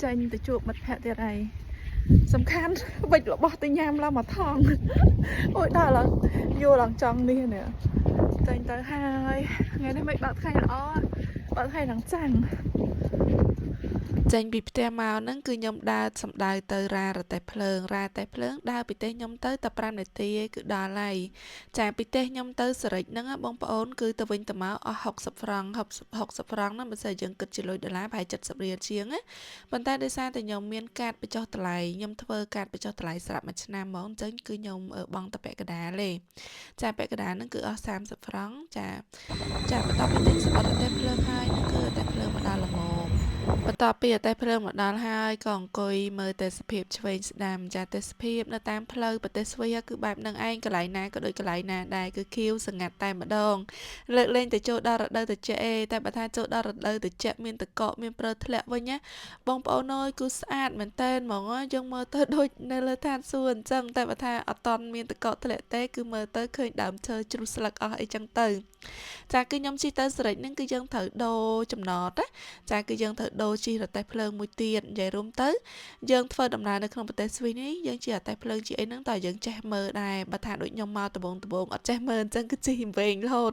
ចេញទៅជួបមិត្តភក្តិទៀតហើយសំខាន់វិចរបស់ទៅញ៉ាំឡើងមកថងអូយដល់ឡើងយល់ឡើងចង់នេះនេះចេញទៅហើយថ្ងៃនេះមិនបើកថ្ងៃល្អបើកថ្ងៃឡើងចាំងចេញពីផ្ទះមកហ្នឹងគឺខ្ញុំដើរសំដៅទៅរ៉ារទេះភ្លើងរ៉ារទេះភ្លើងដើរពីផ្ទះខ្ញុំទៅតែ5នាទីឯងគឺដល់ហើយចាពីផ្ទះខ្ញុំទៅសេរិចហ្នឹងណាបងប្អូនគឺទៅវិញទៅមកអស់60ហ្វ្រង់60 60ហ្វ្រង់ហ្នឹងបើសិនយើងគិតជាលុយដុល្លារប្រហែល70រៀលជាងណាប៉ុន្តែដោយសារតែខ្ញុំមានកាតបញ្ចុះតម្លៃខ្ញុំធ្វើកាតបញ្ចុះតម្លៃស្រាប់មួយឆ្នាំហ្មងអញ្ចឹងគឺខ្ញុំបង់តែពាក់កណ្ដាលទេចាពាក់កណ្ដាលហ្នឹងគឺអស់30ហ្វ្រង់ចាចាបន្ទាប់ពីទិញសំបុត្ររទេះភ្លើងហើយហ្នឹងគឺរទេះភ្លើងមកដល់ល្មមបន្ទាប់ពីរទេះភ្លើងមកដល់ហើយក៏អង្គុយមើលទេសភាពឆ្វេងស្ដាំចាទេសភាពនៅតាមផ្លូវប្រទេសស្វីសគឺបែបហ្នឹងឯងកន្លែងណាក៏ដូចកន្លែងណាដែរគឺខៀវសងាត់តែម្ដងលើកលែងតែចូលដល់រដូវត្រជាក់ឯងតែបើថាចូលដល់រដូវត្រជាក់មានទឹកកកមានព្រើធ្លាក់វិញណាបងប្អូនអើយគឺស្អាតមែនតើហ្មងយើងមើលទៅដូចនៅលើឋានសួគ៌អញ្ចឹងតែបើថាអត់តន់មានទឹកកកធ្លាក់ទេគឺមើលទៅឃើញដើមឈើជ្រុះស្លឹកអស់អីចឹងទៅចាគឺខ្ញុំជិះទៅសេរិចហ្នឹងគឺយើងត្រូវដូរចំណតណាចាគឺយើងត្រូវដូរជិះរទេះភ្លើងមួយទៀតនិយាយរួមទៅយើងធ្វើដំណើរនៅក្នុងប្រទេសស្វីសនេះយើងជិះរទេះភ្លើងជិះអីហ្នឹងតើយើងចេះមើលដែរបើថាដូចខ្ញុំមកដំបងដំបងអត់ចេះមើលអញ្ចឹងគឺជិះវែងរហូត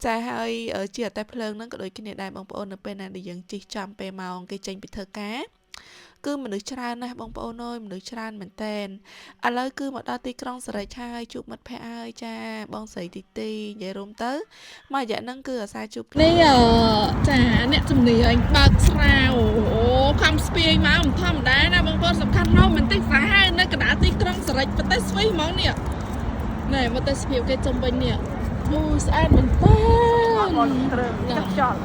ចាហើយជិះរទេះភ្លើងហ្នឹងក៏ដូចគ្នាដែរបងប្អូននៅពេលណាដែលយើងជិះចំពេលម៉ោងគេចេញពីធ្វើការគឺមនុស្សច្រើនណាស់បងប្អូនអើយមនុស្សច្រើនមែនតែនឥឡូវគឺមកដល់ទីក្រុងសេរីហើយជួបមិត្តភ័ក្តិហើយចាបងស្រីទីទីនិយាយរួមទៅមួយរយៈហ្នឹងគឺអាសាជួបនេះចាអ្នកជំនាញបើកស្រាវអូខំស្ពាយមកមិនធម្មតាណាបងប្អូនសំខាន់រ៉ូមែនតិចសាហាវនៅកណ្ដាលទីក្រុងសេរីប្រទេសស្វីសហ្មងនេះណែមកទេសភាពគេជុំវិញនេះអូស្អាតមែនតើ បងត្រឹមទឹកខ្យល់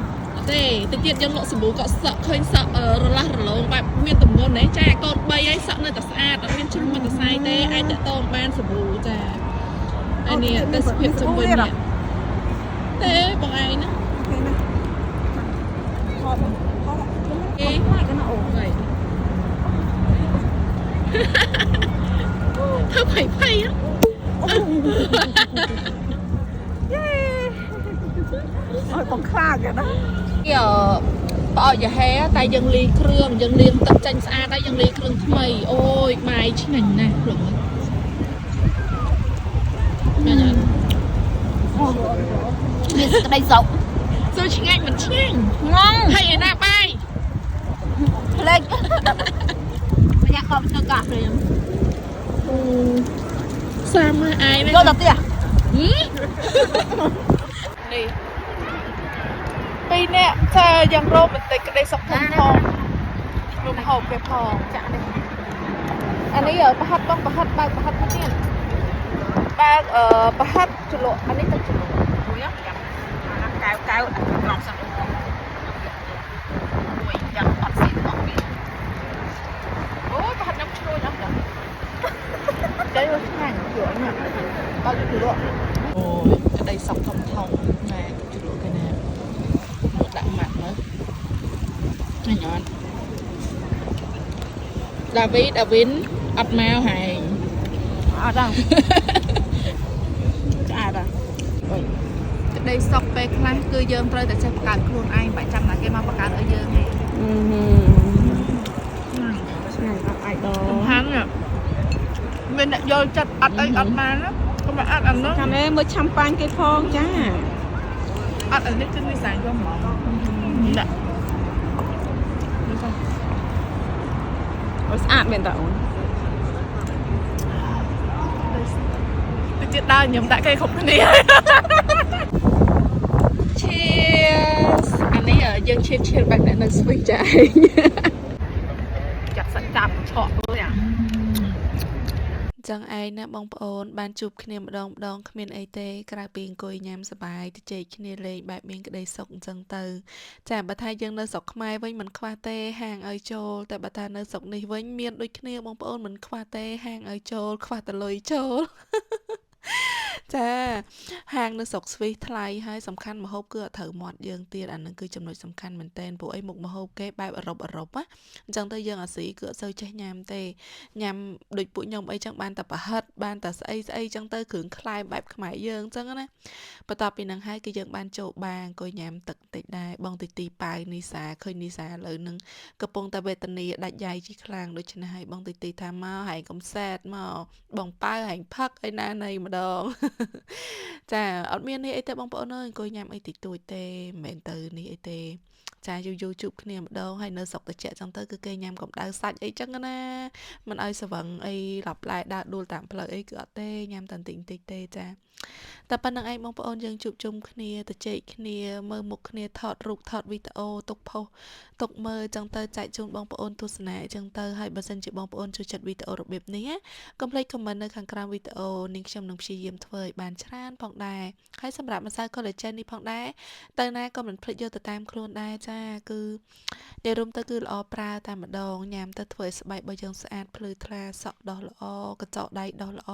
ទេតិចទៀតយើងលក់សាប៊ូក៏សក់ឃើញសក់រលាស់រលោងបែបមានទម្ងន់ណាចាកូន3ហើយសក់នៅតែស្អាតអត់មានជ្រុះមិនតែសាយទេអាចតាក់ទងបានសាប៊ូចាអានេះទេសភាពជុំវិញនេះទេបងឯងណា គេណាថតថត អេ ខ្លាចកណាអូ ហើយធ្វើភ័យភ័យ យេអើយបងខ្លាចកណា គេផ្អកយ៉ាហែតែយើងលីគ្រឿងយើងលាងទឹកចេញស្អាតហើយយើងលីគ្រឿងថ្មីអូយបាយឆ្ងាញ់ណាស់ព្រោះមែនអត់ មានសេចក្តីសុខ សួរឆ្ងាញ់មិនឆ្ងាញ់ ងង ហើយឯណាបាយ ផ្លេចញ៉ាំខំទៅកាព្រាម សាមអាយ យកដល់ផ្ទះ នេះពីរនាក់ចាយ៉ាងរ៉ូមែនទិកក្តីសុខធំធំរួមហូបគេផង ចាក់នេះ អានេះប្រហិតបងប្រហិតបើកប្រហិតមកទៀតបើកអឺប្រហិតជ្រលក់អានេះទឹកជ្រលក់ មួយយ៉ាអាកែវកែវដាក់ត្រង់សិនមួយយ៉ាអត់ស៊ីអត់ពី អូយប្រហិតខ្ញុំឈ្ងុយណាស់ចាចេះឆ្ងាញ់ជ្រលក់នេះបើកជ្រលក់អូយក្តីសុខធំធំណែទឹកជ្រលក់គេណាមកដាក់ម៉ាត់មើលញ៉ាំអត់ដាវីដាវីនអត់មកហែង អត់ដល់ឆ្អាតอ่ะ ក្តីសុខពេលខ្លះគឺយើងត្រូវតែចេះបង្កើតខ្លួនឯងបាច់ចាំណាគេមកបង្កើតឲ្យយើងទេ អឺឆ្ងាញ់អត់អាចដល់ សំខាន់ណាមានអ្នកយល់ចិត្តអត់អីអត់បានណាកុំឲ្យអត់អានោះ ខាងនេះមើលឆាំប៉ាញ់គេផងចា អត់អានេះគឺនិស័យយកហ្មងដាក់ អូស្អាតមែនតើអូន ទៅទៀតដើរខ្ញុំដាក់គេគ្រប់គ្នា Cheers អានេះយើងឈៀលឈៀលបែបអ្នកនៅស្វីចាឯង ចាក់សាច់ចាប់ឆក់ទៅអា ចឹងឯងណាបងប្អូនបានជួបគ្នាម្ដងម្ដងគ្មានអីទេក្រៅពីអង្គុយញ៉ាំសប្បាយទៅជែកគ្នាលេងបែបមានក្តីសុខអញ្ចឹងទៅចាបើថាយើងនៅស្រុកខ្មែរវិញមិនខ្វះទេហាងឲ្យចូលតែបើថានៅស្រុកនេះវិញមានដូចគ្នាបងប្អូនមិនខ្វះទេហាងឲ្យចូលខ្វះតែលុយចូល ចាហាងនៅស្រុកស្វីសថ្លៃហើយសំខាន់ម្ហូបគឺអត់ត្រូវមាត់យើងទៀតអានឹងគឺចំណុចសំខាន់មែនទែនព្រោះអីមុខម្ហូបគេបែបអឺរ៉ុបអឺរ៉ុបណាអញ្ចឹងទៅយើងអាស៊ីគឺអត់សូវចេះញ៉ាំទេញ៉ាំដូចពួកខ្ញុំអីចឹងបានតែប្រហិតបានតែស្អីស្អីចឹងទៅគ្រឿងក្លែមបែបខ្មែរយើងចឹងណាបន្ទាប់ពីនឹងហើយគឺយើងបានចូលបារអង្គុយញ៉ាំទឹកបន្តិចដែរបងទីទីប៉ាវនីសាឃើញនីសាឥឡូវនឹងកំពុងតែវេទនាដាច់យ៉ៃជាខ្លាំងដូច្នេះហើយបងទីទីថាមកហើយកុំសែតមកបងប៉ាវហែងផឹកអីណាណីម្ដង ចាអត់មាននេះអីទេបងប្អូនអើយអង្គុយញ៉ាំអីតិចតួចទេមិនមែនទៅនេះអីទេចាយូរយូរជួបគ្នាម្ដងហើយនៅស្រុកត្រជាក់ចឹងទៅគឺគេញ៉ាំកម្ដៅសាច់អីចឹងណាមិនឲ្យស្វឹងអីឡប់ឡែដើរដួលតាមផ្លូវអីគឺអត់ទេញ៉ាំតែបន្តិចបន្តិចទេចាតែប៉ុណ្្នឹងឯងបងប្អូនយើងជួបជុំគ្នាទៅជែកគ្នាមើលមុខគ្នាថតរូបថតវីដេអូទុកផុសទុកមើលចឹងទៅចែកជូនបងប្អូនទស្សនាចឹងទៅហើយបើសិនជាបងប្អូនចូលចិត្តវីដេអូរបៀបនេះណាកុំភ្លេច comment នៅខាងក្រោមវីដេអូនាងខ្ញុំនឹងព្យាយាមធ្វើឲ្យបានច្រើនផងដែរហើយសម្រាប់ម្សៅ collagen នេះផងដែរទៅណាក៏មិនភ្លេចយកទៅតាមខ្លួនដែរចាគឺនិយាយរួមទៅគឺល្អប្រើតែម្ដងញ៉ាំទៅធ្វើឲ្យស្បែករបស់យើងស្អាតភ្លឺថ្លាសក់ដោះល្អកញ្ចក់ដៃដោះល្អ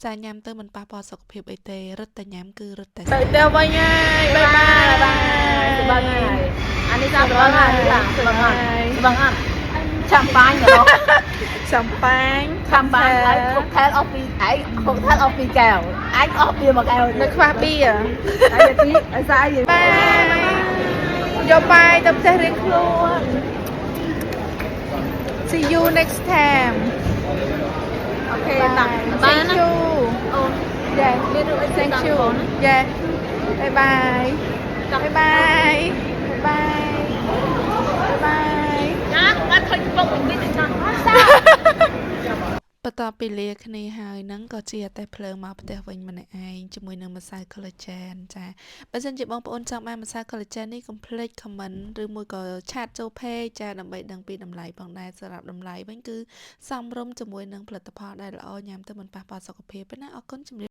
ចាញ៉ាំទៅមិនប៉ះពាល់សុខភាពអីទេរឹតតែញ៉ាំគឺរឹតតែទៅផ្ទះវិញហើយ bye bye. ស្បឹងហើយអានេះស្បឹងហើយស្បឹងអត់ស្បឹងអត់ចាំបាញ់ដល់ សំប៉ាញ ចាំបាញ់ហើយ cocktail អស់ពីឯង cocktail អស់ពីកែវឯងអស់ពីមួយកែវ នៅខ្វះបៀ ហើយទីឲ្យស្អី បាយយកបាយទៅផ្ទះរៀងខ្លួន See you next time. OK តា Thank បានណា you. អូន Yeah. មានរូបអី Thank you. Yeah. Bye bye. Bye bye. Bye bye. Bye bye. ណាបាត់ឃើញពុកវិញវិញណា បន្ទាប់ពីលាគ្នាហើយហ្នឹងក៏ជាតែភ្លើងមកផ្ទះវិញម្នាក់ឯងជាមួយនឹងម្សៅ collagen ចាបើសិនជាបងប្អូនចង់បានម្សៅ collagen នេះកុំភ្លេច comment ឬមួយក៏chat ចូល page ចាដើម្បីដឹងពីតម្លៃផងដែរសម្រាប់តម្លៃវិញគឺសមរម្យជាមួយនឹងផលិតផលដែលល្អញ៉ាំទៅមិនប៉ះពាល់សុខភាពទេណាអរគុណជំរាប។